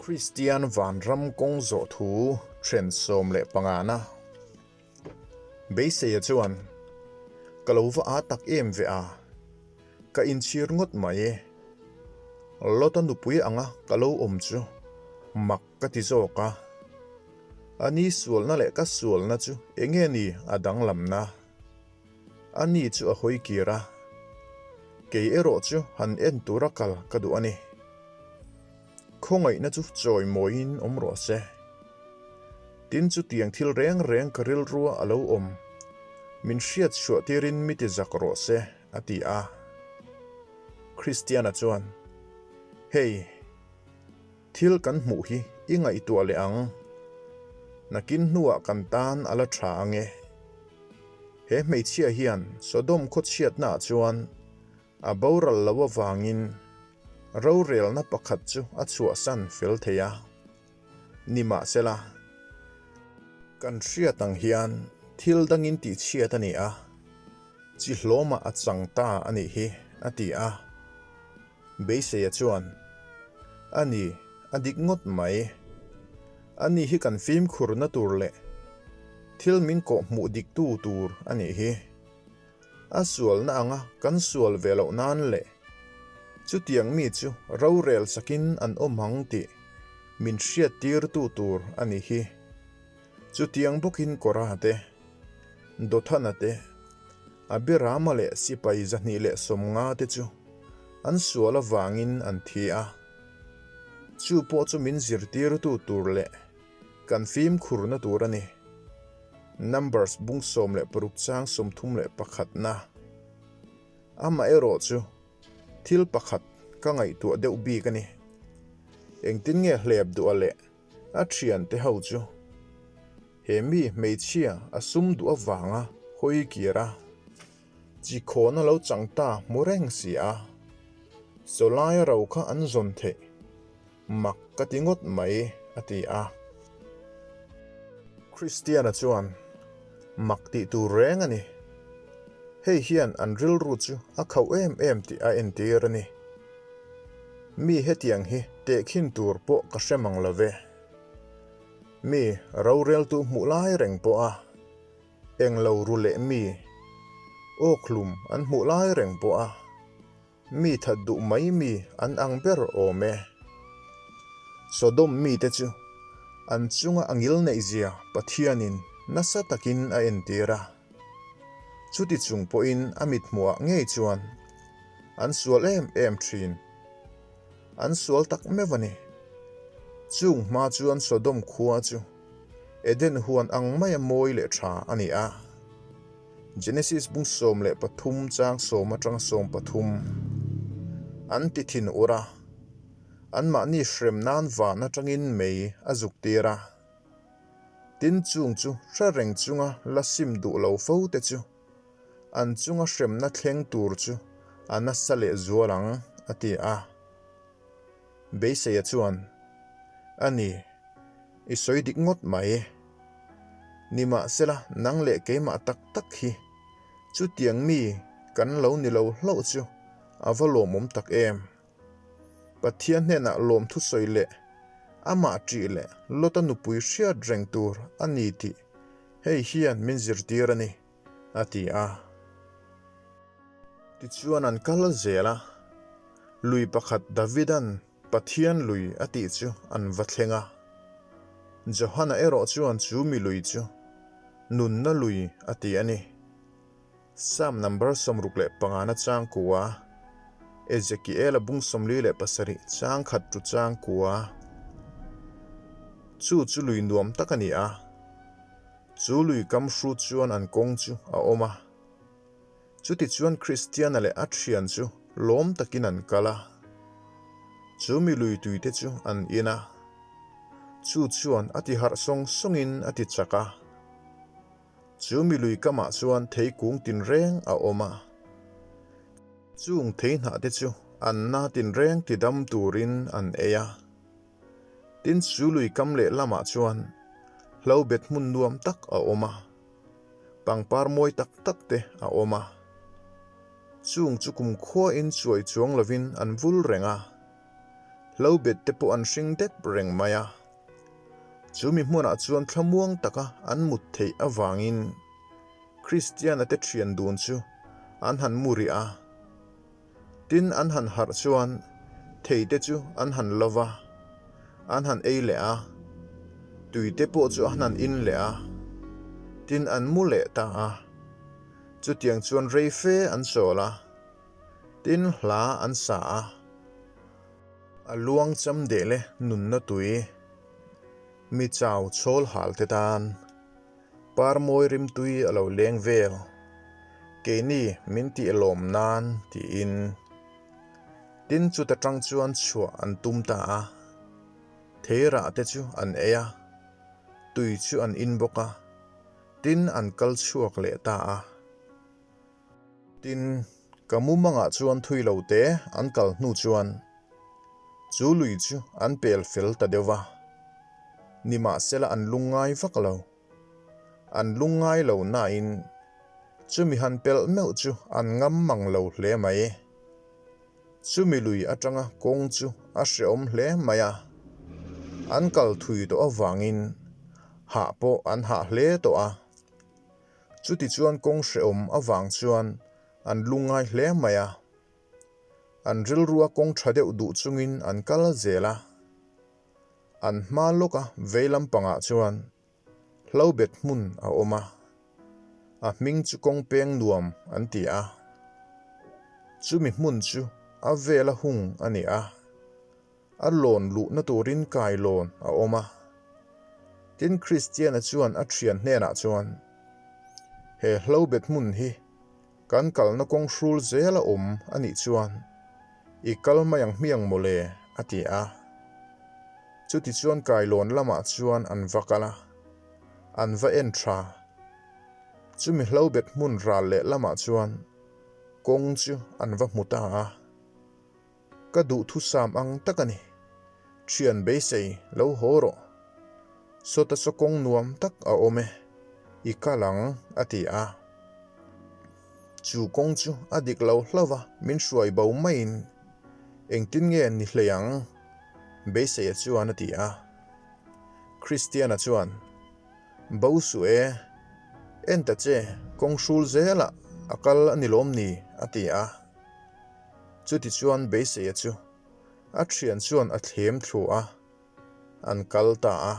Kristian vanram kawng zawh thu then 15 na. Beiseia chuan, Ka lo va â tak em ve a, ka inchhir ngawt mai e. Lota nupui anga ka lo awm chu mak ka ti zawk a. Ani sualna leh ka sualna chu enge ni a danglamna? Ani chu a hawi kir a, Kei erawh chu han en tura kal ka duh a ni. Khawngaihna chu chawi mawiin awm rawh se. Tin chutiang thil reng reng ka rilrua a lo awm, min hriat chhuah tirin mi ti zak rawh se, a ti a. Kristiana chuan, Hei, thil kan hmuh hi i ngaihtuah leh ang. Nakin hnuah kan tan a la tha ang e. He hmeichhia hian Sodom khawchhiatnaah chuan a boral lo avangin rorelna pakhat chu a chhuahsan fel thei a. Nimahsela, kan hriat ang hian thil dangin tihchhiat a ni a, chi hlawmah a chang ta a nih hi, a ti a. Beiseia chuan, A ni, a dik ngawt mai. Ani hi kan fimkhurna tur leh thil min kawhhmuh diktu tur a nih hi. A sualna anga kan sual ve loh nan leh chutiang mi chu rorel sakin an awm ang tih min hriattirtu tur a ni hi. Chutiang bawkin Kora te, Dothana te, Abirama leh sipai 250 te chu an sual avangin an thi a. Chu pawh chu min zirtirtu tur leh kan fimkhurna tur a ni. Numbers bung 16 chang 31 na. Amaherawh chu thil pakhat ka ngaihtuah deuh bik a ni. Engtin nge hlep duh a leh a thiante ho chu he mi hmeichhia a sum duh avanga hawi kir a, chi khawn a lo chang ta hmu reng si a, sawlaia ro kha an zawn theih. Mak ka ti ngawt mai, a ti a. Kristiana chuan, Mak tih tur reng a ni. Hei hian an rilru chu a khauh em em tih a entir a ni. Mi hetiang hi tehkhin tur pawh ka hre mang lo ve. Mi roreltu hmuh lai reng pawh a englo ru leh mi awkhlum an hmuh lai reng pawh a Mi that duh mai mi an ang ber awm e. Sodom mite chu an chunga a ngil neihzia Pathianin nasa takin a entir a. Chuti chung pawhin a mithmuhah ngei chuan an sual em em thin. An sual tak meuh a ni. Chung hma chuan Sodom khua chu Eden huan ang maia mawi leh tha a ni a. Genesis bung 13 chang sawm atanga 13 An ti thin ur a, anmahni hrem nan van atangin mei a zuk tir a. Tin chung chu hre reng chunga la sim duh lo fo te chu an chunga hremna thleng tur chu a nasa leh zual ang, a ti a. Beiseia chuan, A ni, i sawi dik ngawt mai. Nimahsela, nang leh keimah tak tak hi chutiang mi kan lo ni lo hlauh chu a va lawmawm tak em! Pathian hnenah lawmthu sawi leh amah ṭih leh Lota nupui hriat reng tur a ni tih hei hian min zirtir a ni, a ti a. Tichuan an kal zel a, lui pakhat Davidan Pathian lui a tih chu an va thleng a. Johana erawh chuan chu mi lui chu Nunna lui a ti a ni. Psalm number 65 na chang kua, Ezekiela bung 47 chang khat tu chang kua. Chu chu lui nuam tak a ni a, chu lui kam hru chuan an kawng chu a awm a. Chutichuan Kristiana leh a thian chu lawm takin an kal a, chu mi lui tuite chu an in a, chu chuan a ti harh sawng sawngin a ti chak a. Chu mi lui kamah chuan thei kung tinreng a awm a, chung thei hnahte chu an na tinreng tidam turin an ei a. Tin, chu lui kam leh lamah chuan hlobet hmun nuam tak a awm a. Pangpar mawi tak tak te a awm a, chung chu kumkhua in chuai chuang lovin an vul reng a. Hlo bet te pawh an hring dep reng mai a. Chu mi hmunah chuan thlamuang taka an mut theih avangin Kristiana te thian dun chu an han mu rih a. Tin an han harh chuan thei te chu an han lo va, an han ei leh a, tui te pawh chu an han in leh a, tin an mu leh ta a. Chutiang chuan rei fe an chawl a, tin hla an sa a. A luang cham deh le nunna tui, mi chau chhawl hal te tan. Parmawi rimtui a lo leng vel, keini min tih lawm nan tiin. Tin chuta tang chuan chhuah an tum ta a, theirah te chu an ei a, tui chu an in bawk a, tin an kal chhuak leh ta a. Tin, ka mumangah chuan thui lo te an kal hnu chuan chu lui chu an pel fel ta deuh va. Nimahsela an lungngai vak lo. An lungngai lo nain chumi han pelh meuh chu an ngam mang lo hle mai. Chumi lui atanga kawng chu a hrehawm hle mai a, an kal thui tawh avangin hah pawh an hah hle tawh a. Chutichuan kawng hrehawm avang chuan an lungngai hle mai a. An rilrua kawng tha deuh duh chungin an kal zel a. An hma lawka vei lampangah chuan hlobet hmun a awm a, a hming chu kawng peng nuam an ti a. Chumi hmun chu a vela hung a ni a. A lawn luhna turin kailawn a awm a. Tin, Kristiana chuan a thian hnenah chuan, He hlobet hmun hi kan kalna kawng hrul zel a awm a nih chuan i kal mai ang hmiang mawle, a ti a. Chutichuan kailawn lamah chuan an va kal a, an va en tha. Chumi hlobet hmun ral leh lamah chuan kawng chu an va hmu ta a. Ka duhthusam ang tak a ni. Thian beisei lo haw rawh. Sawta saw kawng nuam tak a awm e, i kal ang, a ti a. Chu kawng chu a dik lo hlauh a, min hruai bo maiin engtin nge ni hlei ang? Beiseia chuan a ti a. Kristiana chuan, Bo suh e, en ta che, kawng hrul zelah a kal a ni lawm ni? a ti a. Chutichuan Beiseia chu a thian chuan a thlem thlu a, an kal ta a.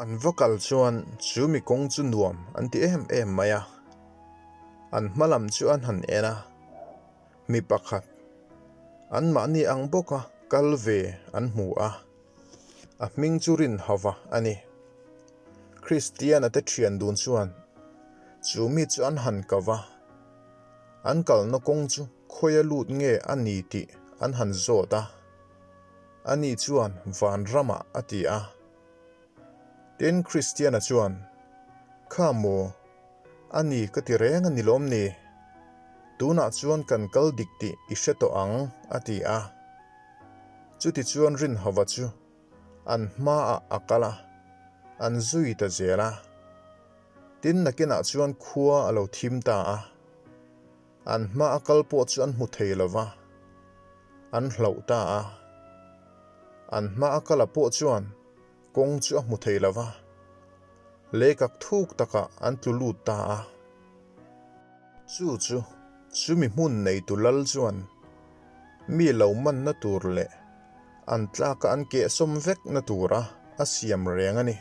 An va kal chuan chu mi kawng chu nuam an ti em em mai a. An hma lam chu an han en a, mi pakhat anmahni ang bawka kal ve an hmu a, a hming chu Rinhava a ni. Kristiana te thian dun chuan chu mi chu an han kau va. An kalna kawng chu khawia lut nge a ni tih an han zawt a, ani chuan van ramah a ti a. Tin, Kristiana chuan, Kha maw, a ni ka ti reng a ni lawm ni? Tunah chuan kan kal dik tih i hre tawh ang, a ti a. Chutichuan Rinhova chu an hmaah a kal a, an zui ta zel a. Tin, nakinah chuan khua a lo thim ta a, an hma a kal pawh chu an hmu thei lo va, an hlauh ta a. An hma a kala pawh chuan kawng chu a hmu thei lo va, leikak thuk takah an tlu lut ta a. Chu chu chumi hmun neitu lal chuan mi lo manna tur leh an tlaka an kehsawm vekna tura a siam reng a ni.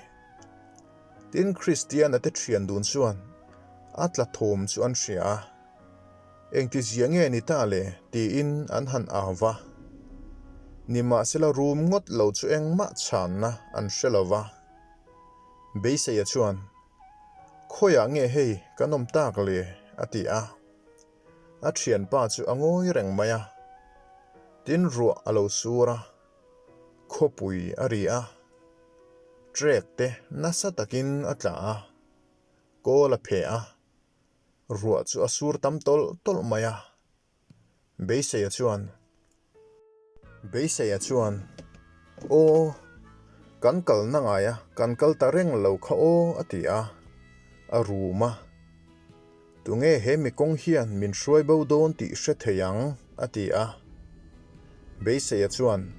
Tin, Kristiana te thian dun chuan a tla thawm chu an hria a, Engtizia nge ni ta le? tiin an han au va. Nimahsela rum ngawt lo chu engmah chhanna an hre lo va. Beiseia chuan, Khawiah nge hei kan awm tak le? a ti a. A thianpa chu a ngawi reng mai a. Tin, ruah a lo sur a, khawpui a ri a. Trek te nasa takin a tla a, kawl a pheh a, ruah chu a sur tam tawlh tawlh mai a. Beiseia chuan, Beiseia chuan, Aw, kan kalna ngaia kan kal ta reng lo kha aw a ti a, a rum a. Tunge he mi kawng hian min hruai bo dawn tih hre thei ang? a ti a. Beiseia chuan,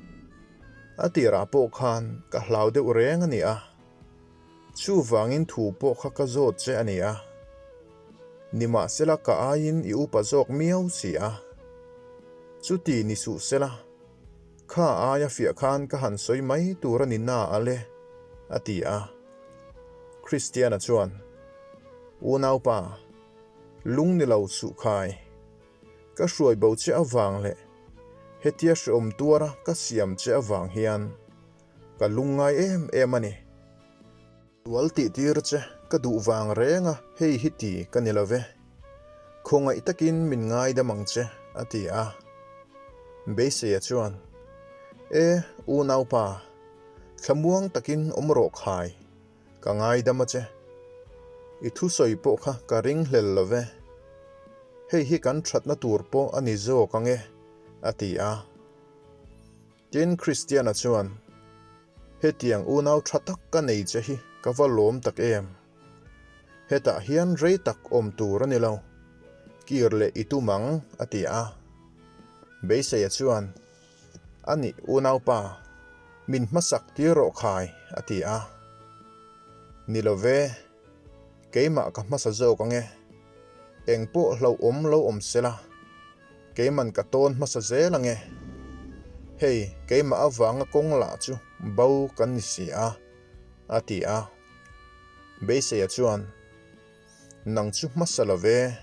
A tirah pawh khan ka hlau deuh reng a ni a, chuvangin thu pawh kha ka zawt che a ni a. Nimahsela ka aiin i upa zawk miau si a. Chuti ni suh sela, kha aia fiah khan ka han sawi mai tur a ni na a le, a ti a. Kristiana chuan, Unaupa, lung ni lo suh khai. Ka hruai bo che avang leh hetia hreawm tuara ka siam che avang hian ka lungngai em em a ni. Sual tih tir che ka duh vang reng a hei hi ti ka ni lo ve. Khawngaih takin min ngaidam ang che a ti a. Beiseia chuan, E unaupa, thlamuang takin awm rawh khai. Ka ngaidam a che. I thusawi pawh kha ka ringhlel lo ve. Hei hi kan thatna tur pawh a ni zawk ang e, a ti a. Tin, Kristiana chuan, Hetiang unau tha tak ka nei che hi ka va lawm tak em. Hetah hian rei tak awm tur a ni lo. Kir leh i tum ang, a ti a. Beiseia chuan, A nih unaupa, min hmasak tir rawh khai, a ti a. Ni lo ve, keimah ka hmasa zawk ang e. Eng pawh hlauhawm lo awm sela, keiman ka tawn hmasa zel ang e. Hei, keimah avanga kawng lah chu bo kan ni si a, a ti a. Beiseia chuan, Nang chu hmasa lo ve,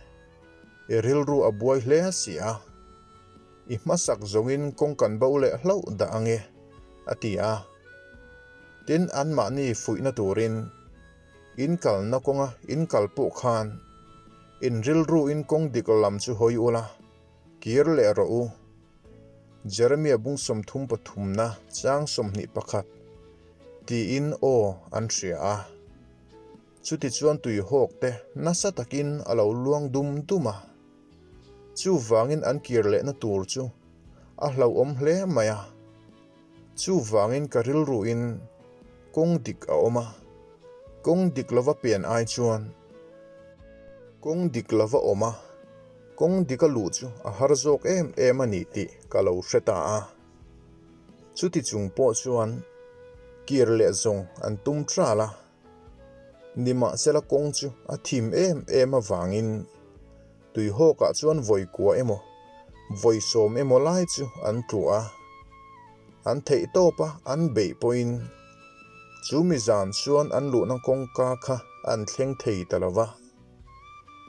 i rilru a buai hle si a. I hmasak zawngin kawng kan bo leh hlauh dah ang e, a ti a. Tin, anmahni fuihna turin in kalna kawnga in kal pawh khan in rilruin kawng dik lam chu hawi ula, kir leh rawh u. Jeremia bung 33 na chang 21 tiin aw an hria a. Chutichuan tuihawk te nasa takin a lo luang dum dum a. Chuvangin an kir lehna tur chu a hlauhawm hle mai a. Chuvangin ka rilruin kawng dik a awm a, kawng dik lova pen ai chuan kawng dik lova awm a, kawng dika luh chu a har zawk em em a ni tih ka lo hre ta a. Chuti chung pawh chuan kir leh zawng an tum tral a. Nimahsela kawng chu a thim em em avangin tuihawkah chuan vawi kua emaw, vawi sawm emaw lai chu an tlu a. An theih tawp a an beih pawhin chu mi zan chuan an luhna kawngka kha an thleng thei ta lo va.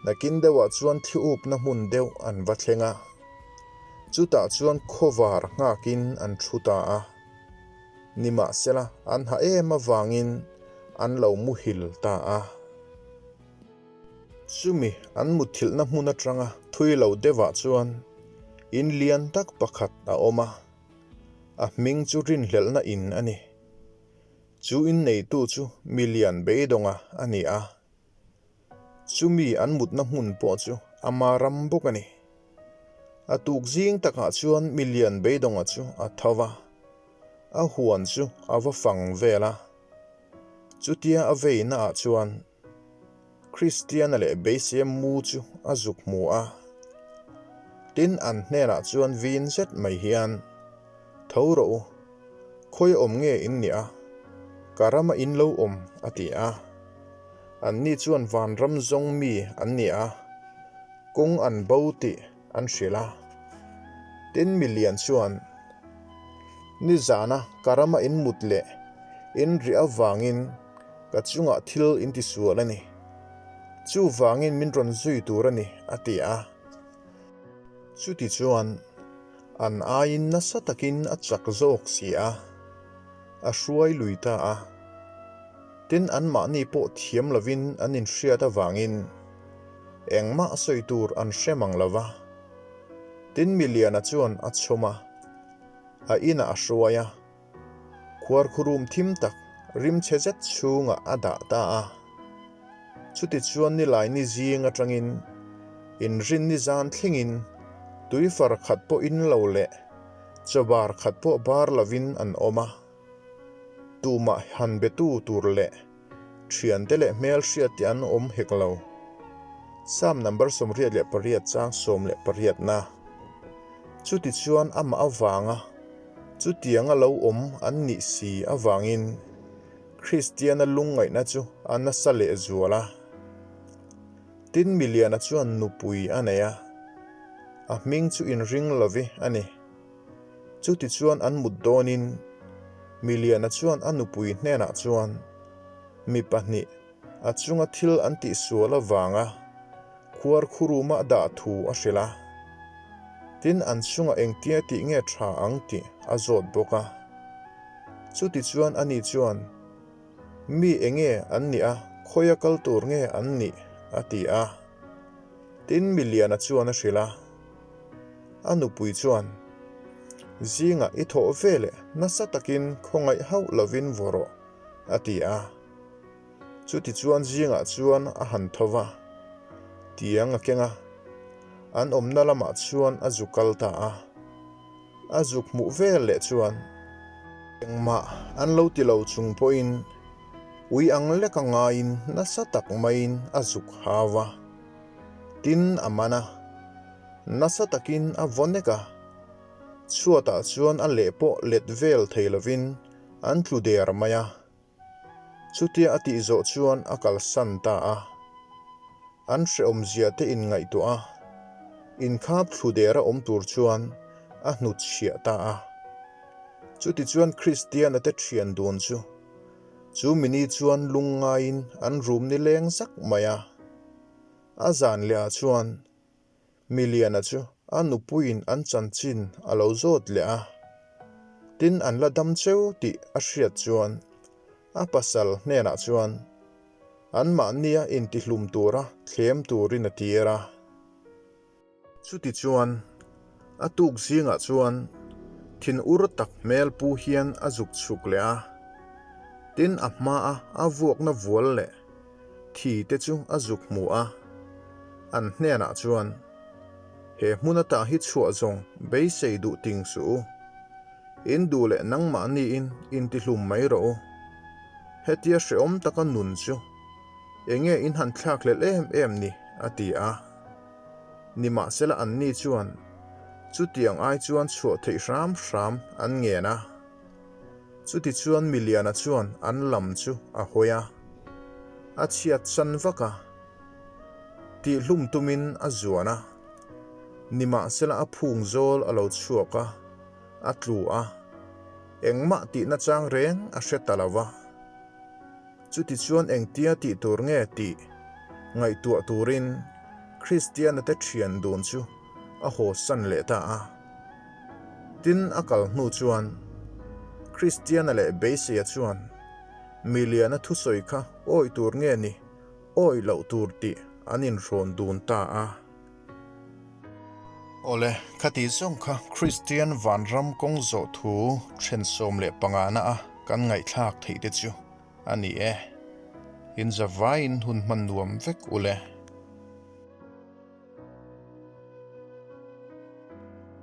Nakin deuhah chuan thli upna hmun deuh an va thleng a, chutah chuan khawvar nghakin an thu ta a. Nimahsela, an ha em avangin an lo muhil ta a. Chumi an mutthilhna hmun atanga thui lo deuhah chuan in lian tak pakhat a awm a, a hming chu rinhlelhna in a ni. Chu inneitu chu milian beidawnga a ni a. Chumi an mutna hmun pawh chu ama ram bawk a ni. A tuk zing takah chuan milian beidawnga chu a tho va, a huan chu a va fang vel a. Chutia a veinaah chuan Kristiana leh Beiseia mu chu a zuk hmu a. Tin, an hnenah chuan vin zet mai hian, Tho rawh u, khawi awm nge in nih a? Ka rama in lo awm, a ti a. Anni chuan vanram zawng mi an ni a, kawng an bo tih an hrilh a. Tin, milian chuan, Nizana ka rama in mut leh in rih avangin ka chungah thil in tisual a ni. Chuvangin min rawn zui tur a ni, a ti a. Chutichuan, An aiin nasa takin a chak zawk si a, a hruai lui ta a. Tin, anmahni pawh thiam lovin an inhriat avangin engmah sawi tur an hre mang lo va. Tin, Miliana chuan a chhawm a, a inah a hruai a. Khuarkhurum thim tak rimchhe zet chhungah a dah ta a. Chutichuan nilai ni zing atangin inrin ni zan thlengin tuifar khat pawh in lo leh chawbar khat pawh bar lovin an awm a. Tumah han betu tur leh thiante leh hmelhriat te an awm hek lo. Psalm number 88 chang 18 na. Chutichuan amah avanga. Chutianga lo awm an nih si avangin Kristiana lungngaihna chu a nasa lehzual a. Tin Miliana chuan nupui a nei a, a hming chu inring lovi a ni. Chutichuan an mut dawnin Miliana chuan a nupui hnenah chuan mi pahnih a chunga thil an tihsual avanga khuar khuruma a dah thu a hrilh a. Tin an chungah engtia tih nge tha ang tih a zawt bawk a. Chutichuan ani chuan, Mi enge an nih a, khawia kal tur nge an nih? a ti a. Tin Miliana chuan a hrilh a. A nupui chuan, Zingah i thawh ve leh nasa takin khawngaih hauh lovin vaw rawh, a ti a. Chutichuan zingah chuan a han tho va, tiang a keng a, an awmna lamah chuan a zu kal ta a. A zuk hmuh vel leh chuan engmah an lo ti lo chung pawhin ui ang lek a ngaiin nasa tak maiin a zuk hau va. Tin a man a, nasa takin a vaw nek a, chhuatah chuan a leh pawh let vel thei lovin an tlu der mai a. Chutia a tih zawh chuan a kalsan ta a. An hrehawmzia te inngaihtuah a, inkhap thlu der a awm tur chuan a hnutchhiah ta a. Chutichuan Kristiana te thian dun chu chu mini chuan lungngaiin an rum ni leng zak mai a. A zan leh ah chuan Miliana chu a nupuiin an chanchin a lo zawt leh a, tin an la dam cheu tih a hriat chuan a pasal hnenah chuan anmahnia intihlum tura thlem turin a tir a. Chutichuan a tuk zingah chuan thinur tak hmel pu hian a zuk chhuk leh a, tin a hmaa a vuakna vual leh Thi te chu a zuk hmu a, an hnenah chuan, He hmun ata hi chhuah zawng beisei duh ting suh u. In duh leh nangmahniin intihlum mai rawh u. Hetia hrehawm taka nun chu enge in han thlak hlelh em em ni? a ti a. Nimahsela anni chuan chutiang ai chuan chhuah theih hram hram an ngen a. Chutichuan Miliana chuan an lam chu a hawi a, a chhiat chan vak a, tihhlum tumin a zuan a. Nimahsela a phung zawl a lo chhuak a, a tlu a, engmah tihna chang reng a hre ta lo va. Chutichuan engtia tih tur nge tih ngaihtuah turin Kristiana te thian dun chu a hawsan leh ta a. Tin, a kal hnu chuan Kristiana leh Beiseia chuan Miliana thusawi kha awih tur nge ni awih loh tur tih an inhrawn dun ta a. Awle, khati zawng kha Kristian vanram kawng zawh thu then 15 na a kan ngaihthlak theih te chu a ni e. In zavaiin hun hman nuam vek ule.